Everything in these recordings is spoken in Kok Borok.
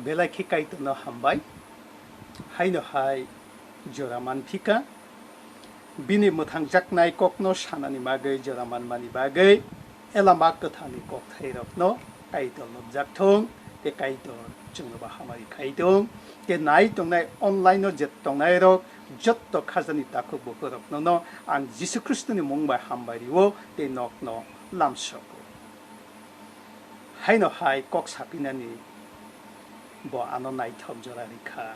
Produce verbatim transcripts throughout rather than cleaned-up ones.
Belai khe Kaitorno hambai, haino hai jora manphika. Bini mwthangjaknai kokno sanani bagwi, jora manmani bagwi Elama Kwtharni kokthairokno Kaitor lobjak thung, tei Kaitor chwngno bo hamari khai thung, tei nai tongnai online-o je tongnairok jotto khajani takhuk bukhurokno ang Jisu Khristoni mung bai hambai rio tei nokno lamsogo. Haino hai kok sapinani bo ano naithok jora rikha.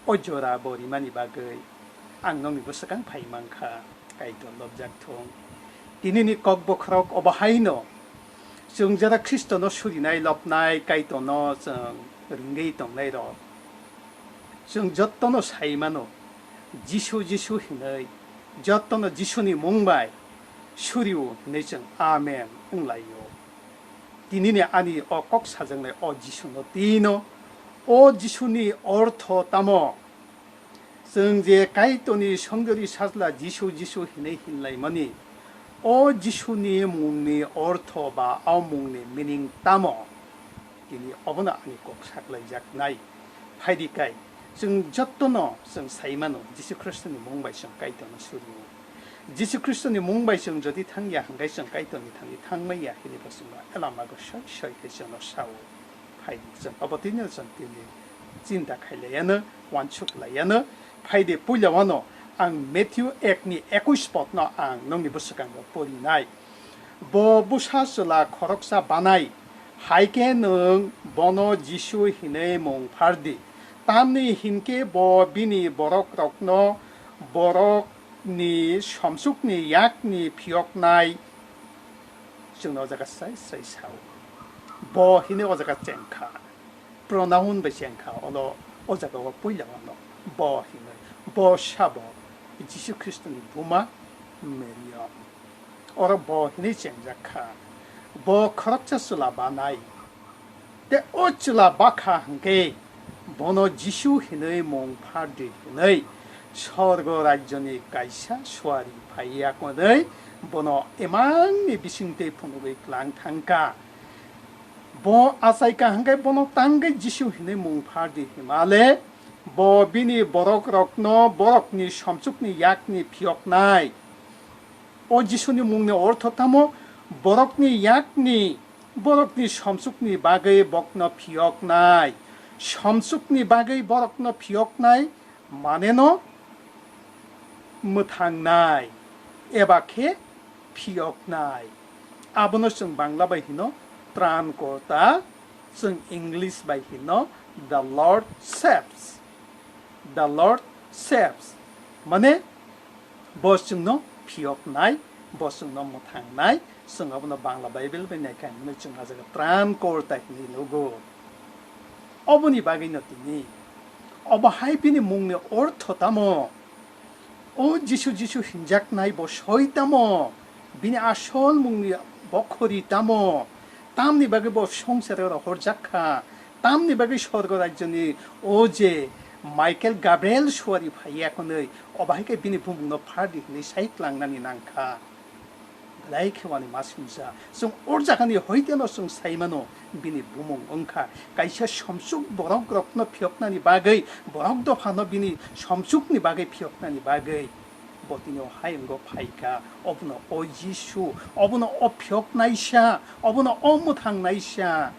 O jora bo rimani bagwi ang nokni bwswkang phai mankha, Kaitor lobjak thung. Tinini kok bokhorok obo haino, chwng jora Khristono surinai lobnai Kaitorno chwng ringwi tongnairok. Chwng jottono sai mano, Jisu, Jisu hinwi, jottono Jisuni mung bai surio hinwi chwng Amen wnglaio. Tinini ani o kok sajaknai o Jisuno tino. O Jisuni ortho tamo? Chwng je Kaitorni songjori sajla Jisu, Jisu hinwi hinlaimani, o Jisuni mungni ortho ba o mungni meaning tamo? Tini obono ani kok saklaijaknai. Phaidi kai, chwng jottono chwng sai mano, Jisu Khristoni mung bai chwng Kaitorno surio. Jisu Khristoni mung bai chwng jodi thangya hwnkhe chwng Kaitorni thani thangmaya hinwi bo chwngno Elamago soi soi khe chwngno sao. Phaidi chwng obo tini chwng tini chinta khailaiano, uansuk laiano. Phaidi puila wano ang Matthew ekni ekush podno ang nokni bwswkango porinai. Bo bwsa chwla khoroksa banai, hai khe nwng bono Jisu hinwi mung phardi, tamni hinkhe bo bini borokrokno borokni somsukni yakni phiyoknai. Chwngno o jaga srai srai sao. Bo hinwi o jaga chengkha. Pronoun bai chengkha, olo o jaga o puila wano bo hinwi. Bo sabo Jisu Khristoni buma Mary o. Oro bo hinwi chengjak kha, bo khoroksa chwla banai. Tei o chwla bakha hwnkhe bono Jisu hinwi mung phardi hinwi sorgo rajyoni kaisa suari phaiya hwnwi bono imangni bisingtwi phunugwi tlang thangkha. Bo achaikha hwnkhe bono tangwi Jisu hinwi mung phardi himale, bo bini borokrokno borokni somsukni yakni phiyoknai. O Jisuni mungni ortho tamo? Borokni yakni, borokni somsukni bagwi bokno phiyoknai. Somsukni bagwi borokno phiyoknai maneno mwthangnai eba khe phiyoknai. Abono chwng Bangla bai hino Tran Korta, chwng English bai hino The Lord Saves. The Lord Saves. Mane, bo chwngno phiyoknai, bo chwngno mwthangnai, chwng abono Bangla Bible bai naikha hwnwi chwng ah jaga Tran Korta hinwi nugo. Oboni bagwino tini, obo hai bini mungni ortho tamo? O Jisu, Jisu hinjaknai bo soi tamo? Bini asol mungni bokhori tamo? Tamni bagwi bo swngcharo rohorjak kha? Tamni bagwi sorgo rajyoni o je Michael Gabriel suari phaiya hwnwi, obo hai khe bini bumungno phardi hwnwi sai tlangnani nang kha? Belai khe wani ma singcha. Chwng o jagani hoiteno chwng sai mano, bini bumung wngkha kaisa somsuk borokrokno phiyoknani bagwi, borok dophano bini somsukni bagwi phiyoknani bagwi. Bo tini o hayungo phaikha, obono o Jisu, obono o phiyoknaisa, obono o mwthangnaisa.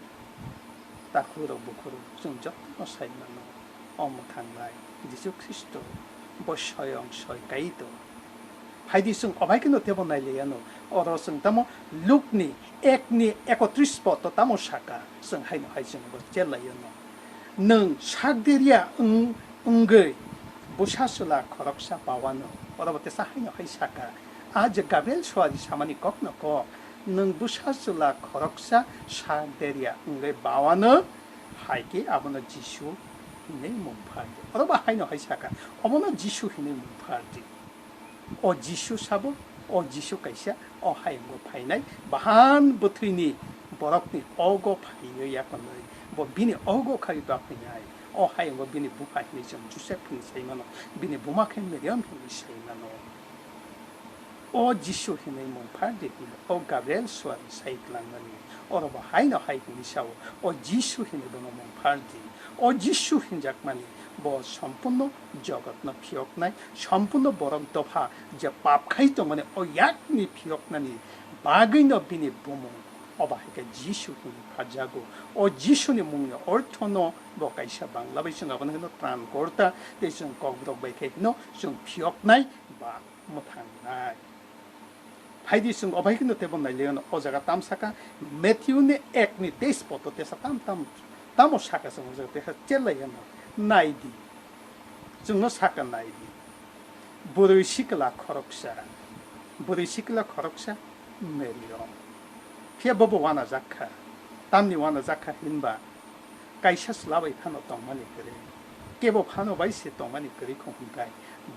Takhukrok bukhurok chwng jotono sai mano, o mwthangnai Jisu Khristo, bo soyong soi Kaitor. Phaidi chwng obai kheno teibo nailaiyano, oro chwng tamo Lukni ekni ekotris poto tamo saka, chwng haino hai chwng bo chelaiyono. Nwng sak deria wng-, wngwi bwsa chwla khoroksa bawano, oro bo tesa haino hai saka, a je Gabriel suari samani kokno kok, nwng bwsa chwla khoroksa sak deria wngwi bawano, hai khe abono Jisu hinwi mung phardi. Oro bo haino hai saka, obono Jisu hinwi mung phardi. O Jisu sabo, o Jisu kaisa o hayungo phainai, bahan bwthwini borokni ogo phaiwi yakonwi, bo bini ogo khai ba phainai. O hayungo bini bupha hinwi chwng Joseph hinwi sai mano, bini buma khe Mariam hinwi sai mano. O Jisu hinwi mung phardi hinwi o Gabriel suari sai twlangmani. Oro bo haino hai hinwi sao, o Jisu hinwi bono mung phardi. O Jisu hinjakmani bo sompurno jogotno phiyoknai, sompurno borok dopha je pap khai tongmani o yakni phiyoknani bagwino bini bumung obo hai khe Jisu hinwi pharjago. O Jisuni mungni orthono bo kaisa Bangla bai chwng abono hino Tran Korta tei chwng Kokborok bai khe hino chwng phiyoknai ba mwthangnai. Phaidi chwng obo hai kheno teibo nailaiyano o jaga tam saka Matthew ni ek ni teis poto tesa tam tam tamo saka chwng o jaga tesa chelai yano naidi. Chwngno saka naidi. Bwrwi sikla khoroksa, bwrwi sikla khoroksa Meriam. Phiya bobo wanajak kha. Tamni wanajak kha hinba kaisa chwla bai phano tongmani kwrwi, kebo phano bai se tongmani kwrwi kho hwnkhai,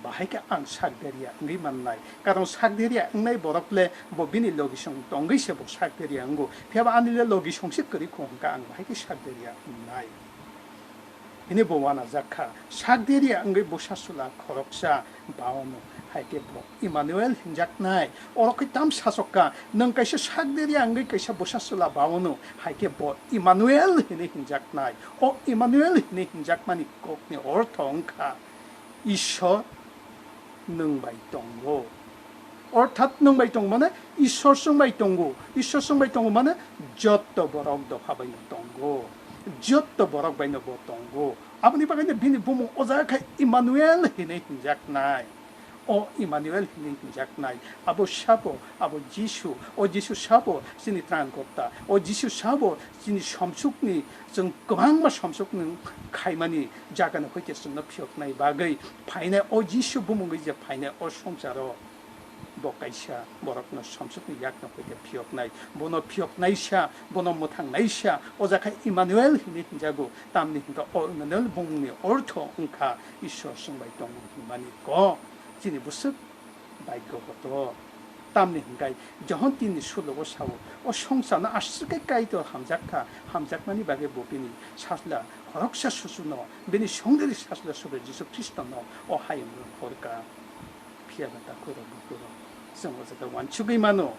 bahai khe ang sak deriya wngwi mannai. Karon sak deriya wngnai borok le bo bini logisong tongwi se bo sak deriya wngo, phiyaba ani le logisong se kwrwi kho hwnkhai ang bahai khe sak deriya wngnai. Hini bo wanajak kha, sak deriya wngwi bwsa chwla khoroksa baono, hai khe bo Emmanuel hinjaknai. Oro khe tam sachok kha, nwng kaisa sak deriya wngwi kaisa bwsa chwla baono, hai khe bo Emmanuel hinwi hinjaknai. O Emmanuel hinwi hinjakmani kokni ortho wngkha Ishwar nwng bai tongo. Orthat nwng bai tongo mane Ishwar chwng bai tongo. Ishwar chwng bai tongo mane jotto borok dopha bai no tongo. Jotto borok bai no bo tongo. Aboni bagwi no bini bumung o jaga khe Emmanuel hinwi hinjaknai. O Emmanuel hinwi hinjaknai. Abo sabo, abo Jisu. O Jisu sabo chini Tran Korta. O Jisu sabo chini somsukni, chwng kwbangma somsukni khaimani jagani hoite chwngno phiyoknai bagwi phainai o Jisu bumungwi je phainai o swngcharo. Bo kaisa borokno somsukni yakno hoite phiyoknai. Bono phiyoknaisa, bono mwthangnaisa, o jakha Emmanuel hinwi hinjago. Tamni hwnkha o Emmanuel bumungni ortho wngkha Ishwar chwng bai tongo hinmani kok. Chini bwswk Bhagyo kotor. Tamni hwnkhe Johon tinni sulogo sao, o swngcharno aswk khe Kaitor hamjak kha, hamjakmani bagwi bo bini sajla khoroksa suchuno, bini songdiri sajla Subrai Jisu Khristono o hayungno hor kha. Phiya ba takhurok bukhurok, chwng o jaga uansugwi mano,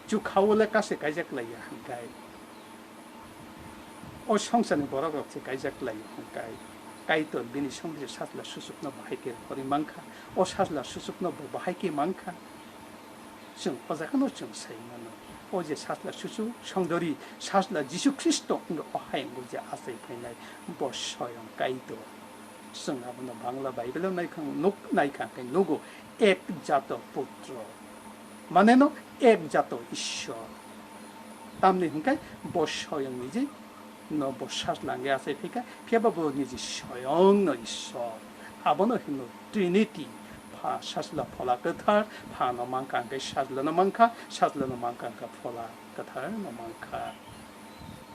chukhao le kase kaijak laiya hwnkhe. O swngcharni borokrok se kaijak lai hwnkhe, Kaitor bini songdiri sajla suchukno bahai khe rwphorwi mankha, o sajla suchukno bo bahai khe mankha. Chwng o jagano chwng sai mano, o je sajla suchuk songdiri sajla Jisu Khristo wngkha o hayungo je achai phainai, bo soyong Kaitor. Chwng abono Bangla Bible-o naikha nuk-, naikha khe nugo, Ekjato Putro, mane no Ekjato Ishwar. Tamni hwnkhe bo soyong niji no bo sajla wngwi achai phikha, phiya ba bo niji soyong no Ishwar. Abono hino Trinity, Pha, Sajla, Phola Kwthar, Pha no mankha hwnkhe Sajla no mankha, Sajla no mankha hwnkhe Phola Kwthar no mankha.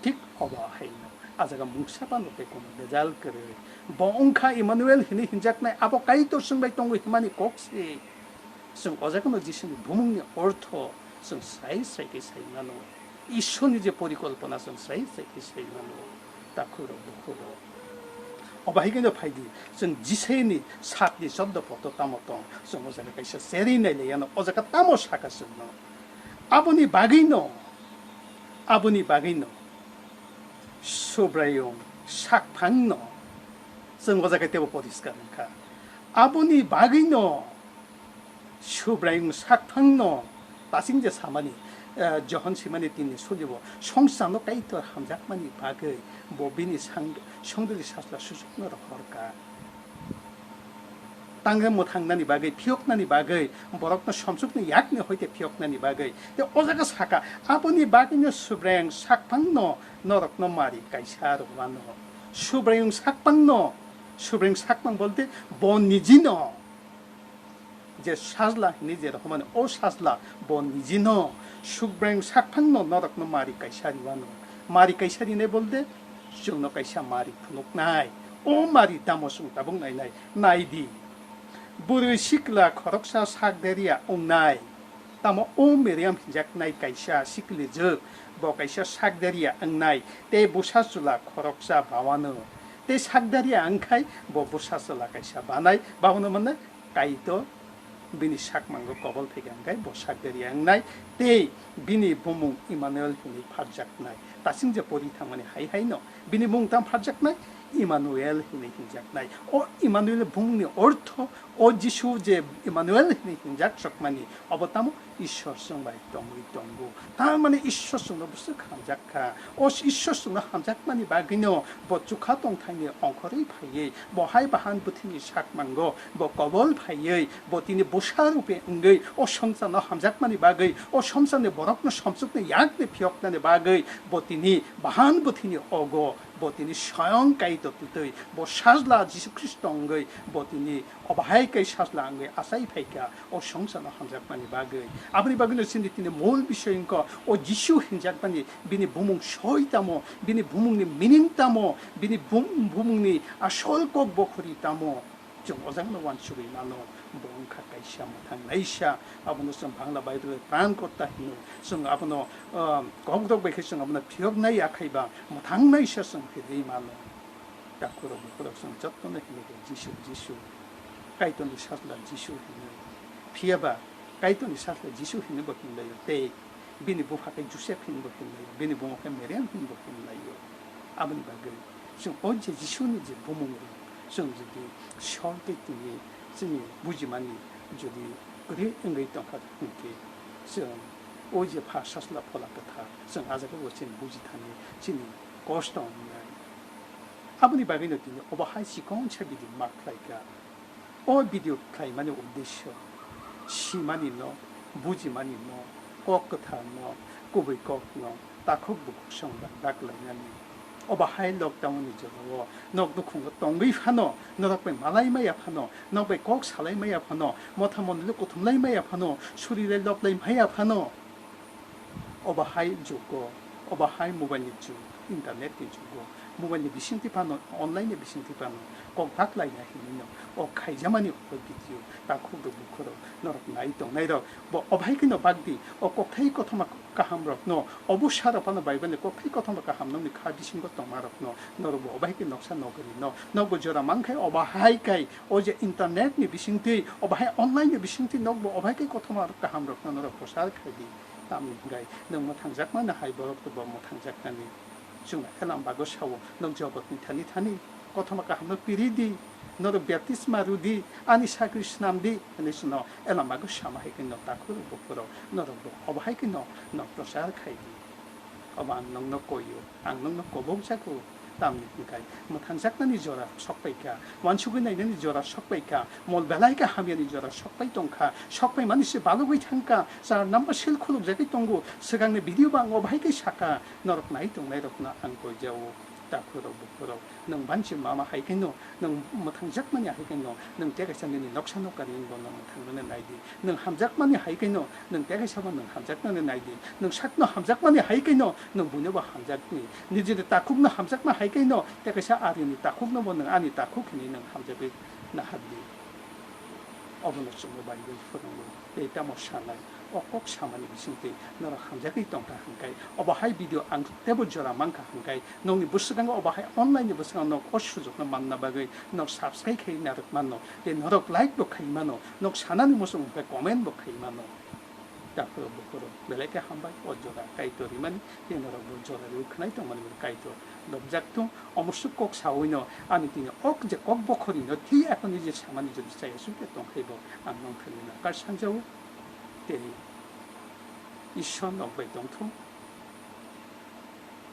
Thik obo haino, a jaga mungsa phano tei kono bejal kwrwi. Bo wngkha Emmanuel hinwi hinjaknai, abo Kaitor chwng bai tongo himani kok se. Chwng o jagano Jisuni bumungni ortho chwng srai srai khe sai mano. Ishorni je porikolpona chwng srai srai khe sai mano. Takhurok bukhurok. Obo hai kheno phaidi, chwng Jisuni satni choddo poto tamo tong, chwng o jaga kaisa cherwi nai le yano, o jaga tamo saka chwngno. Aboni bagwino, aboni bagwino Subraiyung sakphangno chwng o jaga teibo poriskar wngkha. Aboni bagwino Subraiyung sakphangno tasing je samani, eh, Johon simani tinni sulibo songcharno Kaitor hamjakmani bagwi bo bini sang-, songdiri sajla suchukno rohorkha. Tangwi mwthangnani bagwi, phiyoknani bagwi, borokno somsukni yakni hoite phiyoknani bagwi. Tei o jaga saka, aboni bagwino Subraiyung sakphangno norokno mari kaisa rwmano. Subraiyung sakphangno, Subraiyung sakphang bolte bo nijino je sajla hinwi je rohormani, o sajla bo nijino Subraiyung sakphangno norokno mari kaisa rwmano. Mari kaisa rinai bolte chwngno kaisa mari phunuknai. O mari tamo chwng tabuk nainai? Naidi. Bwrwi sikla khoroksa sak deriya wngnai. Tamo o Miriam hinjaknai kaisa siklijwk, bo kaisa sak deriya wngnai, tei bwsa chwla khoroksa bawano. Tei sak deriya wngkhai bo bwsa chwla kaisa banai, bawano mane Kaitor Bini sakmango kobol phaikha hwnkhe bo sakdari wngnai, tei bini bumung Emmanuel hwnwi pharjaknai. Tasing je pori thangmani hai haino bini mung tamo pharjaknai, Emmanuel hwnwi hwnjaknai. O Emmanuel bumungni ortho, o Jisu je Emmanuel hwnwi hwnjak chokmani, obo tamo Ishwar chwng bai tongwi tongo. Tamani Ishwar chwngno bwswk hamjak kha. O Ishwar chwngno hamjakmani bagwino bo chukha tongthaini ongkhorwi phaiwi, bo hai bahan bwthwini sakmango bo kobol phaiwi, bo tini bwsa rupe wngwi o swngcharno hamjakmani bagwi, o swngcharni borokno somsukni yakni phiyoknani bagwi bo tini bahan bwthwini ogo, bo tini swayang Kaitor twtwi, bo sajla Jisu Khristo wngwi bo tini obo hai kai sajla wngwi achai phaikha o swngcharno hamjakmani bagwi. Aboni bagwino chini tini mol bisoi wngkha o Jisu hinjakmani, bini bumung soi tamo, bini bumungni meaning tamo, bini bum-, bumungni asol kok bokhori tamo, chwng o jagano uansugwi mano. Bo wngkha kaisa mwthang naisa, abono chwng Bangla Bible Pran Korta hino. Chwng abono, ah, kokrok bai khe chwng abono phiyok nai ya khai ba mwthang naisa chwng hinwi mano. Takhurok bukhurok chwng jotono hinwi Jisu, Jisu, Kaitorni sajla Jisu hinwi. Phiya ba Kaitorni sajla Jisu hinwi bo hinlaio, tei bini bupha khe Joseph hinwi bo hinlaio, bini buma khe Mariam hinwi bo hinlaio. Aboni bagwi chwng o je Jisuni je bumung rok chwng jodi sor tei tini chini bujimani jodi kwrwi wngwi tongkha hwnkhe, chwng o je pha sajla Phola Kwthar chwng a jagao chini bujithani chini kosto wngnai. Aboni bagwino tini obo hai chikonsa video ma khlaikha. O video khlaimani uddesyo simani no, bujimani no, kok kwthar no, kubui kok no, takhuk bukhuk song bai baklainani. Obo hai lockdown ni jorao nok nukhungo tongwi phano, norok bai malai maya phano, nok bai kok salai maya phano, motha mondoli kuthumlai maya phano, suri lai loklai maya phano, obo hai jugo, obo hai mobile ni jug, internet ni jugo, mobile ni bisingtwi phano, online ni bisingtwi phano kok baklaina hinwi no o khaijamani o video takhuk rok bukhuk rok norok nai tongnai rok bo obo hai kheno bagdi. O kokthai kothoma kaham rokno, obo sara phano Bible ni kokthai kothoma kaham nokni kha bisingo tongma rokno norok bo obo hai khe noksa nogri no, nokbo jora mankhai obo hai kai o je internet ni bisingtwi, obo hai online ni bisingtwi nokbo obo hai khe kothoma kaham rokno norok prochar khai di. Tamni hwnkhe nwng mwthangjakmani hai borok bo mwthangjaknani. Chwng Elam bago sao, nwng jogotni thani thani kothoma kahamno piri di, norok baptisma rw di, ani sakri swnam di hwnwi chwngno Elam bago sama hai khe no takhuk rok bukhuk rok norok bo obo hai khe no, no prochar khai di. Obo ang nwngno koi-o, ang nwngno kobok jago. Tamni hwnkhe mwthangjaknani jora sokpai kha, uansugwi nainani jora sokpai kha, mol belai khe hamyani jora sokpai tong kha, sokpai mani se balugwi thang kha, char number sil khulukjagwi tongo. Swkangni video bo ang obo hai khe sakha, norok nai tongnairokno ang koi jao. Takhuk rok bukhuk rok, nwng banchi mama hai khe no, nwng mwthangjakmani hai khe no, nwng tei kaisa nini noksa nokari wngbo no mwthangnani nai di. Nwng hamjakmani hai khe no, nwng tei kaisa bo nwng hamjaknani nai di. Nwng sakno hamjakmani hai khe no, nwng buino bo hamjakdi. Nijini takhukno hamjakma hai khe no, tei kaisa arini takhukno bo nwng ani takhuk hinwi nwng hamjagwi nahar di. Obono chwngno Bible phwrwngo. Tei tamo sanai, o kok samani bisingtwi norok hamjagwi tongkha hwnkhe, obo hai video ang teibo jora mankha hwnkhe, nokni bwswkango obo hai online ni bwskango nok o sujokno manna bagwi nok subscribe khai narwk mano, tei norok like bo khai mano, nok sanani muchung hwnkhe comment bo khai mano. Takhuk rok bukhuk rok belai khe hambai, o jora Kaitor rimani, tei norok bo jora rwi khwnai tongmani Kaitor. Dobjak thung, omo swk kok sawi no, ani tini ok je kok bokhori no, tei aphano je samani jodi chaya suk khe tong khai bo, ang nong thani no kar sanjao, tei Ishwar nok bai tong thung,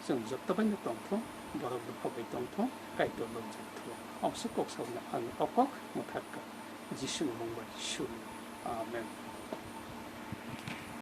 chwng joto bai no tong thung, borok bupha bai tong thung, Kaitor dobjak thung. Omo swk kok sawi no, ani o kok mwthak kha, Jisu ni mung bai suri. Amen.